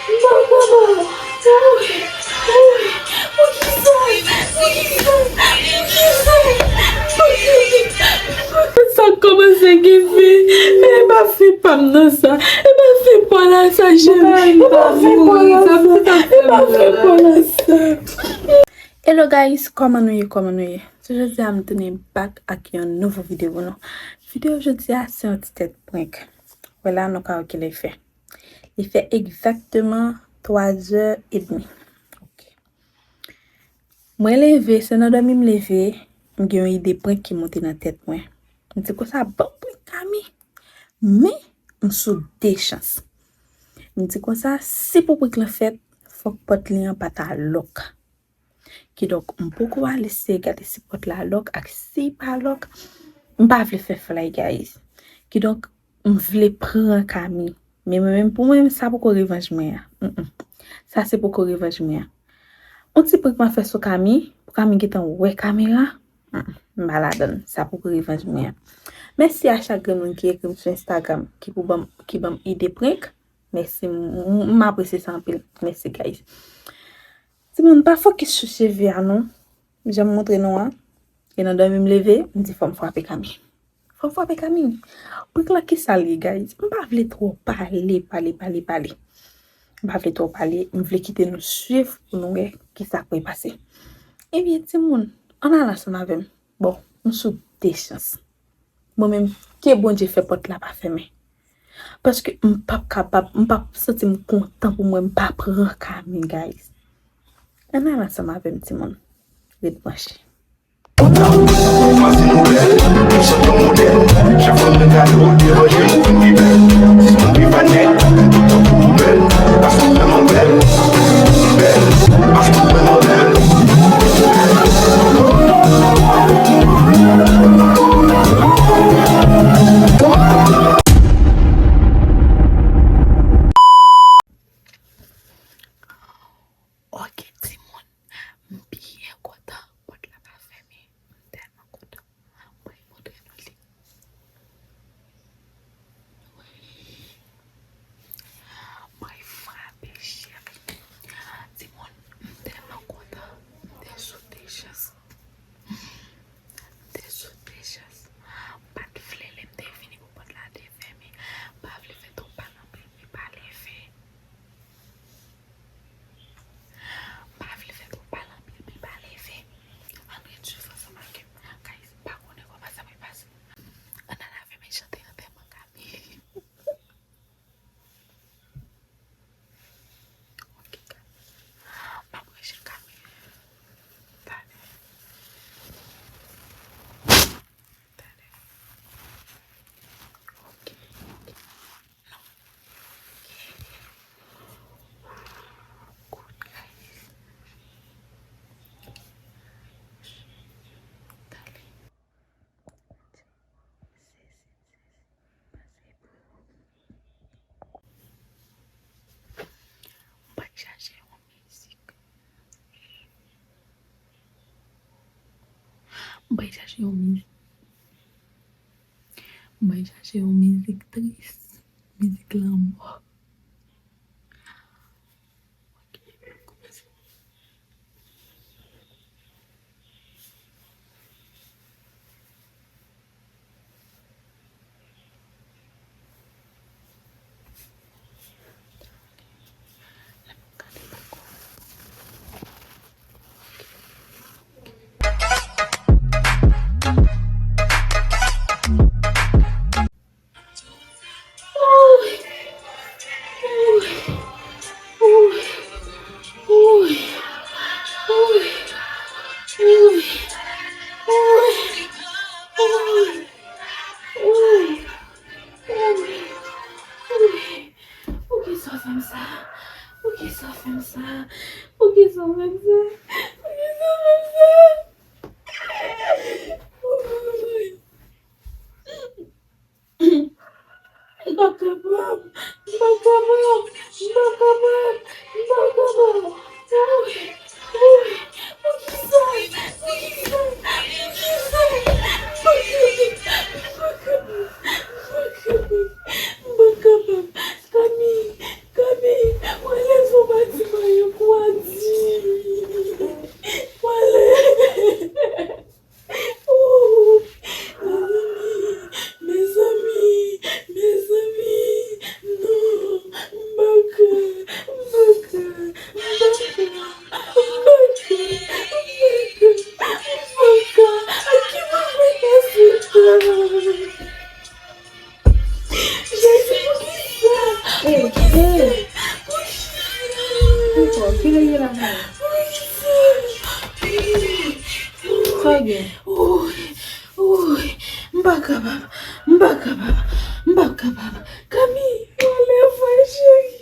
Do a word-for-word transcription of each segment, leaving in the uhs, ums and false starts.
Baba, woy, woy, poukisa, poukisa, poukisa, poukisa. Sa kòmanse gen fen, men e pa fen pa m nan sa, e pa fen pa w la sa, cheri, e pa fen pa w la sa, e pa fen pa w la sa. Hello guys, kòman nou ye, kòman nou ye? So jodi a m tounen back ak yon nouvo videyo pou nou. Videyo jodi a se yon ti tèt prank. Wè la nou ka wè kilè l fè. Li fè egzakteman twa zè edmi. Ok. Mwen leve, se nan dòmi m leve, m gen yon ide prank ki monte nan tèt mwen. M di konsa, ban m prank Kami. Men, m sou de chans. M di konsa, si pou prank lan fèt, fòk pòt li an pa ta lòk. Kidonk, m poko al eseye gade si pòt la lòk ak si pa lòk. M pa vle fè flay, guys. Kidonk, m vle pran Kami. Men mwen menm, pou mwen, sa poko revanj mwen an. Mm, mm. Sa se poko revanj mwen an. On ti prank m ap fè sou Kami, pou Kami gentan wè kamera. Mm, mm. M pa ladann. Sa poko revanj mwen an. Mèsi a chak grenn moun ki ekri m sou Instagram, ki pou ban m, ki ban m ide prank. Mèsi, m, m, m apresye sa anpil. Mèsi, guys. Timoun, pa fokis sou cheve a non. Jan m montre nou an. E nan dòmi m leve, m di fò m frape Kami. Fò m frape Kami. Prank lan kisa l ye, guys? M pa vle twò pale, pale, pale, pale. M pa vle twò pale, m vle kite nou swiv pou nou wè kisa k pral pase. Ebyen, timoun, ann al ansanm avè m. Bon, m sou de chans. Mwen menm, ke Bondye fè pòt la pa fèmen. Paske m p ap kapab, m p ap santi m kontan pou mwen m pa pran Kami, guys. Ann al ansanm avè m, timoun. Ret branche. Ok, timoun. M byen kontan. Pòt la pa fèmen. M tèlman kontan. Mwen montre nou li. Wi. Mwen frape, cheri. Timoun, m tèlman kontan. M te sou de chans. M te sou de chans. M pa t vle lè m te vini pou pòt la te fèmen. M pa vle fè twòp pale anpil, men pa leve. M pa vle fè twòp pale anpil, men pa leve. Ann ret swiv ansanm avè m. Guys, m pa konnen kòman sa pral pase. Ann al avè m e chante antèman Kami. Ok, guys. M ap rejwenn Kami. Talè. Talè. Ok, ok. Non. Ok. Good, guys. Talè. M pral chache yon mizik. M pral chache yon mizik. M pral chache yon mizik tris. Mizik lanmò. Ok, kòmanse. Poukisa w fè m sa? Poukisa w fè m sa? Poukisa w fè m sa? Poukisa w fè m sa? M pa kapab, m pa kapab, m pa kapab, m pa kapab. Woy, woy, poukisa, poukisa, poukisa, m pa kapab, m pa kapab, m pa kapab, m pa kapab. Kami, Kami, mwen leve, Ankò, kilè ye la? Sa w gen? Woy, woy, m pa kapab, m pa kapab, m pa kapab. Kami, w ale vre, cheri.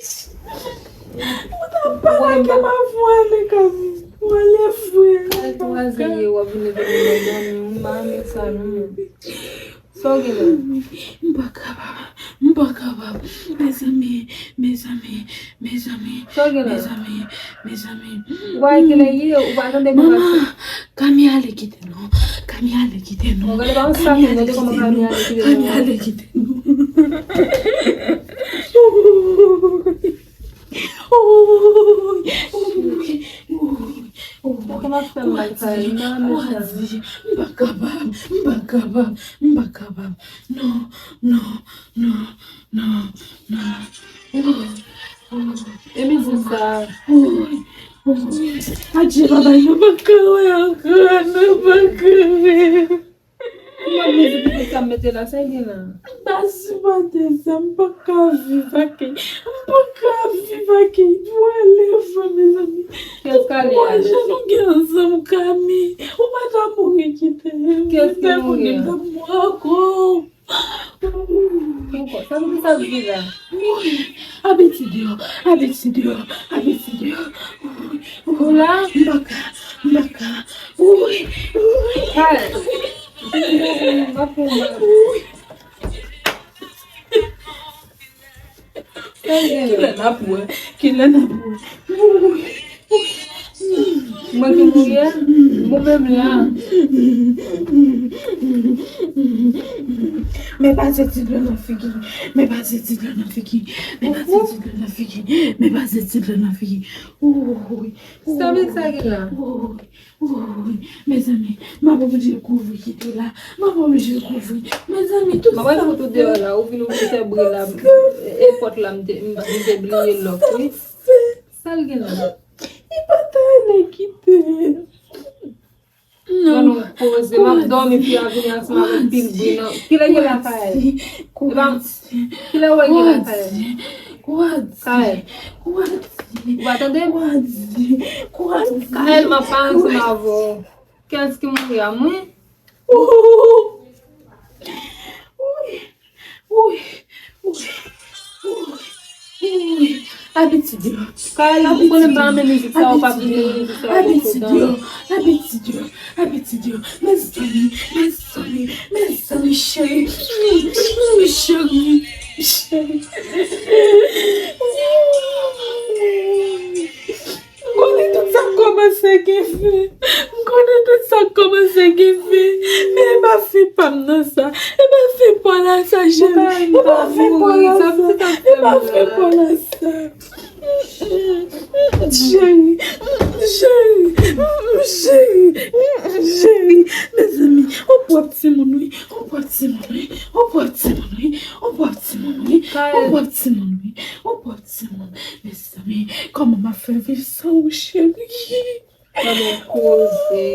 Ou ta pa lage m avè w ale, Kami. W ale vre. Kay tou raze ye, w ap vin leve m nan dòmi, m pa renmen sa, non. Sa w gen la? M pa kapab, m pa kapab. Mezanmi, mezanmi, mezanmi, Sa w gen la? Mezanmi, mezanmi. Ou pa wè kilè ye, ou pa tande m pase. Manman, Kami ale kite nou. Kami ale kite nou. Bon, gade pa yon sa pou mwen, kòman Kami ale kite nou. Kami ale kite nou. Oy, oy, oy, oy. Poukisa w ap fè m mal sa? M pa renmen sa. Kwadi, m pa kapab, m pa kapab, m pa kapab. Non, non, non, non, non. Oy, oy. E mizik sa. Oy, oy. Adje, papa, nou pa ka wè ankò, nou pa ka wè. Ki mòd mizik pitit sa m mete la, sa l gen la? M pa sipòte sa, m pa ka viv ak li. M pa ka viv ak li. Pou ale vre, mezanmi. Kiyès k ale a? Mwen, jan nou gen ansanm, Kami. Ou pa ta mouri kite m. Kiyès ki mouri a? M ta mouri ankò. Ankò, sa vle di sa vle di la? Woy, abitid yo, abitid yo, abitid yo. Woy, woy. Ou la? M pa ka, m pa ka. Woy, woy. Kay. M pa fè w mal. Woy. Kilè n ap wè? Kilè n ap wè? Mwen ki mouri a? Mwen menm la. Men pase ti dlo nan figi. Men pase ti dlo nan figi. Men pase ti dlo nan figi. Men pase ti dlo nan figi. Woy. Sa vle di sa gen la? Woy. Woy, mezanmi, m ap oblije kouvri kite la. M ap oblije kouvri. Mezanmi, tout sa m fè. M ap fout ou deyò la, ou vin ouvri fè bri la, e pòt la, m te, m, m te bliye lòk, wi. Sa l gen la? Li pa ta ale kite m. Non. Ban nou poze, m ap dòmi, fi a vini ansanm avèk pil bri nan. Kilè gen lakay? Kwadi. Kilè w wè gen lakay? Kwadi. Kwadi. Kaèl. Kwadi. Ou pa tande m? Kwadi. Kwadi. Kaèl, m ap pale ansanm avè w. Kiyès ki mouri a? Mwen? Woy. Woy. Woy. Woy. Woy. Abitid yo. Kaèl, ou konnen m pa renmen mizik sa, ou pa vin mizik sa, abitid yo. Abitid yo. Abitid yo. Mezanmi, mezanmi, mezanmi, cheri. Cheri, cheri. M konnen tout sa kòmanse gen fen. M konnen tout sa kòmanse gen fen. Men e pa fen pa m nan sa. E pa fen pa w la sa, cheri. E pa fen pa w la sa. E pa fen pa w la sa. Cheri, cheri, cheri, cheri. Mezanmi, yon pwòp timoun wi. Yon pwòp timoun wi. Yon pwòp timoun wi. Yon pwòp timoun wi. Yon pwòp timoun wi. Yon pwòp timoun. Mezanmi, kòman m ap fè viv san ou, cheri? Kòman koze?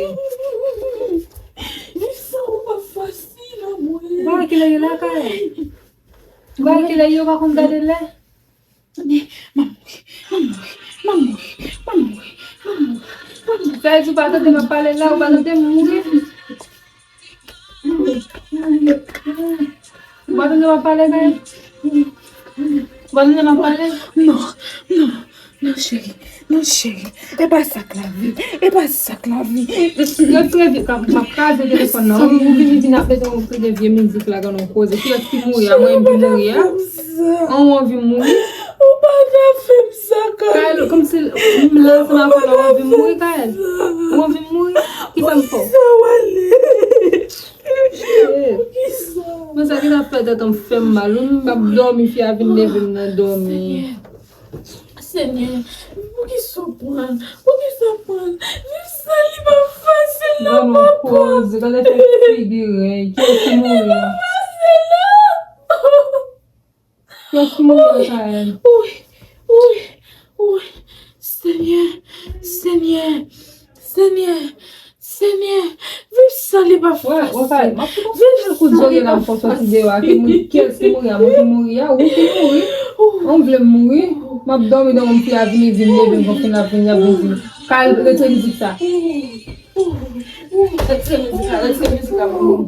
Viv san ou pa fasil, anmwe. Ou pa wè kilè yo lakay? Ou pa wè kilè yo pa konn gade lè? M ap mouri, m ap mouri, m ap mouri, m ap mouri, m ap mouri, m ap mouri. Sa vle di ou pa tande m ap pale la, ou pa tande m mouri? Ou pa tande m ap pale, Gaël? Ou pa tande m ap pale? Non, non, non, cheri. Non, cheri. E pa sa k lavi. E pa sa k lavi. Yo tre vye, m ap kraze telefòn nan. Ou vini vin ap mete yon seri de vye mizik la, gade yon koze. Kiyès ki mouri a? Mwen ki mouri a? An, ou anvi mouri? Ou pa ta fè m sa, Kaèl. Kaèl, kòmsi m la ansanm avè w, ou anvi mouri, Kaèl? Ou anvi mouri? Kisa m fè w? Poukisa w ale? Poukisa? Mwen sa ki ta fè tèt an fè m mal. M ap dòmi, fi a vin leve m nan dòmi. Senyè, poukisa w pran? Poukisa w pran? Viv san li pa fasil nan papa. Gade fè figi rèy. Kiyès ki mouri a? Li pa fasil non. Kiyès ki mouri a, Kaèl? Woy, woy, woy. Senyè, Senyè, Senyè, Senyè, viv Sa li pa fasil. Wè, wè, m ap fè yon kout zòrye la, m fè w sòti deyò a. Ki moun, kiyès ki mouri a? Mwen ki mouri a? Ou ki mouri? Ou vle m mouri? M ap dòmi, dòmi, m fi a vini, vin leve m, konfin ap vin, y ap vin di m. Kal, retire mizik sa. Retire mizik la, retire mizik la pou mwen.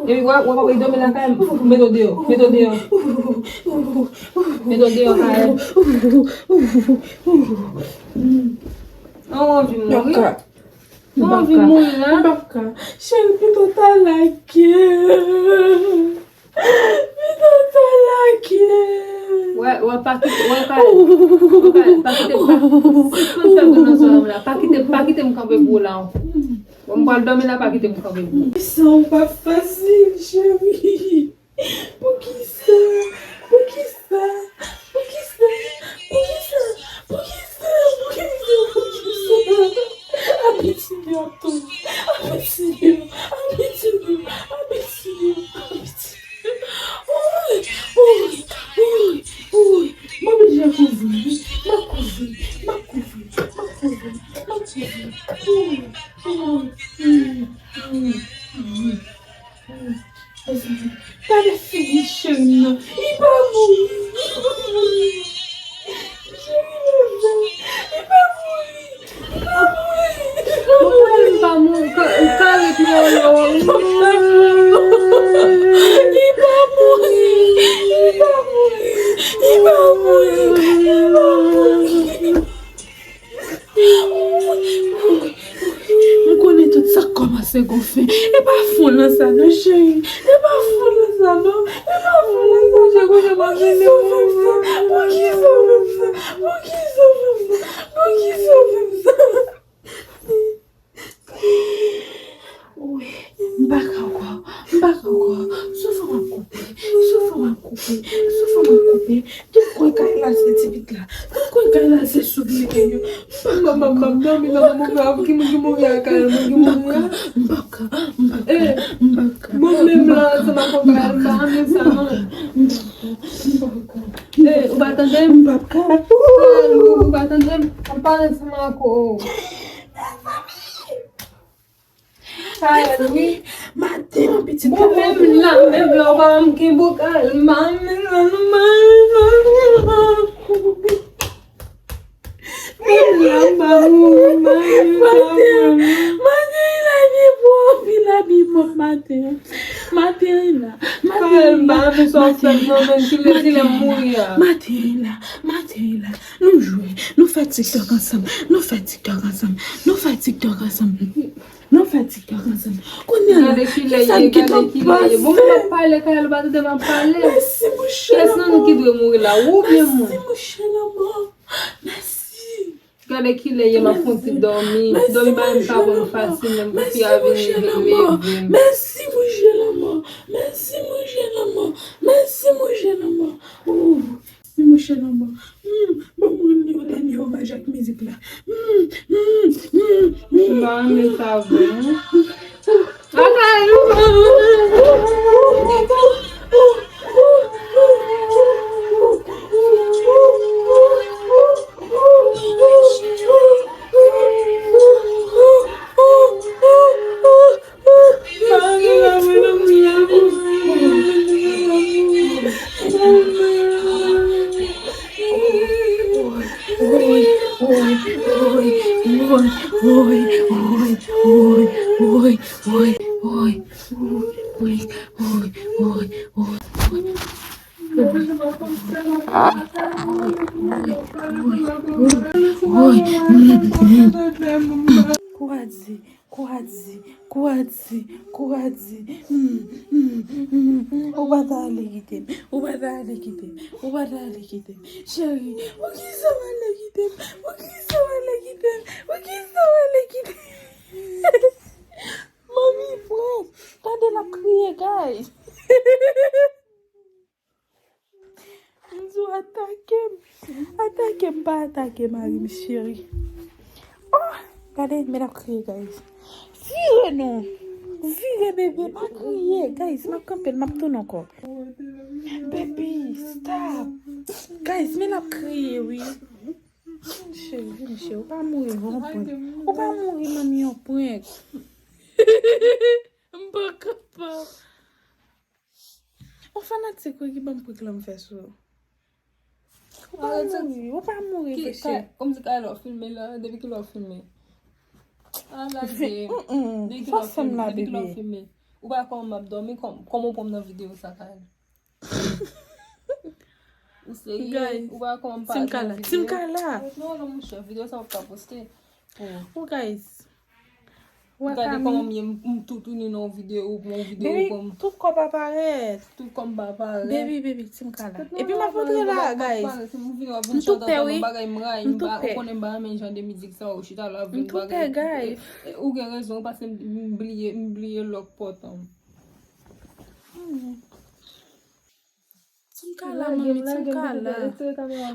Epi wè, wè, papa, li dòmi lakay m. Mete w deyò, mete w deyò. Mete w deyò, Kal. An, w anvi mouri? Ou anvi mouri la? M p ap ka. Cheri, pito ta lage. Pito ta lage. Wè, wè, pa kite, wè, pa, wè, pa, pa kite, pa, sispann fè bri nan zòrèy mwen la. Pa kite, pa kite m kanpe pou ou la ankò. Wè, m pral dòmi la, pa kite m kanpe pou ou. Sa ou pa fasil, cheri. Poukisa? Poukisa? Poukisa? Poukisa? Poukisa? Poukisa? Poukisa? Apeti li ap tonbe. Apeti li, apeti li, apeti li, apeti li. Oy, oy, oy, oy. M oblije kouri, m ap kouri, m ap kouri, m ap kouri, m ap kouri. Oy, oy, oy, oy, oy. Gade figi cheri m nan. Li pa mouri. Li pa mouri. Cheri m nan. Li pa mouri. Li pa mouri. Li pa mouri. Mwen konnen m pa mouri. Ka-, Kal ret nan lò. Li pa mouri. Li pa mouri. Li pa mouri. Li pa mouri. M konnen tout sa k kòmanse gon fen. E pa fon lan sa non, cheri. E pa fon lan sa non. E pa fon lan sa, cheri. Poukisa w fè m sa? Poukisa w fè m sa? Poukisa w fè m sa? Poukisa w fè m sa? Wi, m pa ka ankò, m pa ka ankò. Souf m ap koupe, souf m ap koupe, souf m ap koupe. Tout kwen kay la se ti pit la. Tout kwen kay la se souf li gen yo. M pa ka ankò. M pa ka, m pa ka, m pa ka, m pa ka. Mwen menm la, ansanm ak kòkòy, m pa renmen sa non. M pa ka, m pa ka. Eh, ou pa tande m? M pa ka. Ou pa tande m? M pale ansanm ak ou. Kal, wi. Maten an, pitit. Bon, menm la, menm la, ou pa menm kenbe w, Kal. Maten an, maten an. Menm la, m pa mouri, maten an. Maten an, maten an, li la byen pwòp, li la byen pwòp maten an. Maten an, la. Maten an, la. Kal, m pa renmen sa w fè m non, menm kilè, kilè m mouri a. Maten an, la. Maten an, la. Nou jwe, nou fè TikTok ansanm, nou fè TikTok ansanm, nou fè TikTok ansanm. Nou fè TikTok ansanm. Kounye a la, kisa n gentan pase? Bon, m ap pale, Kayal, ou pa tande m ap pale. Mèsi, mouche lanmò. Kiyès nan nou ki dwe mouri la, ou oubyen mwen? Mèsi, mouche lanmò. Mèsi. Gade kilè ye, m ap fon ti dòmi. Dòmi pa menm ka pran m fasil, menm pou fi a vini vin leve m. Mèsi, mouche lanmò. Mèsi, mouche lanmò. Mèsi, mouche lanmò. Mèsi, mouche lanmò. Hmm, ban mwen yon dènye omaj ak mizik la. Hmm, hmm, hmm, hmm. M pa renmen sa vre, non. Atay, non. Kouraje. Kouraje, kouraje, kouraje. Hmm, hmm, hmm, hmm. Ou pa ta ale kite m, ou pa ta ale kite m, ou pa ta ale kite m. Cheri, poukisa w ale kite m? Poukisa w ale kite m? Poukisa w ale kite m? Manmi pran, tande l ap kriye, guys. M di w atake m. Atake m, pa atake mari m, cheri. Oh, gade, men l ap kriye, guys. Vire non. Vire, bebe, pa kriye. Guys, m ap kanpe l, m ap tounen ankò. Baby, stop. Guys, men l ap kriye, wi. Vin, cheri, vin, cheri. Ou pa mouri, yon prank. Ou pa mouri, manmi, yon prank. M pa kapab. On fanatik wi ki ban m prank lan m fè sou ou. Ou pa Arete. Mouri, ou pa mouri, Ki, mesye. ka, kòm si Kayla w filme la, depi ki lè w filme? A lage. Mm-mm. Depi ki Fò lè w fè m filme? la, Depi ki lè w bebe. Filme? Ou pa konnen m ap dòmi, kòm, kòman w pran m nan videyo sa, Kayla? Ou serye? Guys, Ou pa konnen m pa Team nan Kala, videyo? Team Kala. Non, non, monchè, videyo sa w ap ka poste. Oh. Oh, guys. Ou wè Gade Kami. Kòman m ye, m, m toutouni nan yon videyo, ou pran yon videyo Baby, kòm tout kò pa parèt. Tout kòm pa parèt. Baby, baby, Team Kala. Epi m ap montre la, guys. M tou pè, wi. M tou pè. Ou konnen m pa renmen jan de mizik sa, ou chita la, M tou pè, guys. Ou gen rezon, paske m bliye, m bliye lòk pòtan. Team Kala, manmi, Team Kala.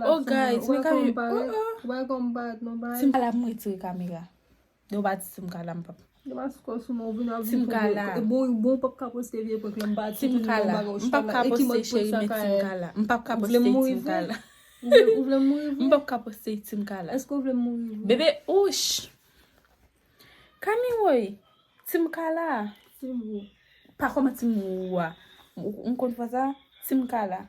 Oh, guys, men Kami, oh, oh. Team Kala, m retire kamera. Yo pa di Team Kala, m pap. Team Kala. Bon, bon, pap ka poste vye prank lan, m pa Team Kala. M pap ka poste, cheri, men Team Kala. M pap ka poste Team Kala. Ou vle mouri vre? M pap ka poste Team Kala. Èske ou vle mouri vre? Bebe, ouch. Kami, woy. Team Kala. Team ou. Pa kòman Team ou a. M konn fwa sa. Team Kala.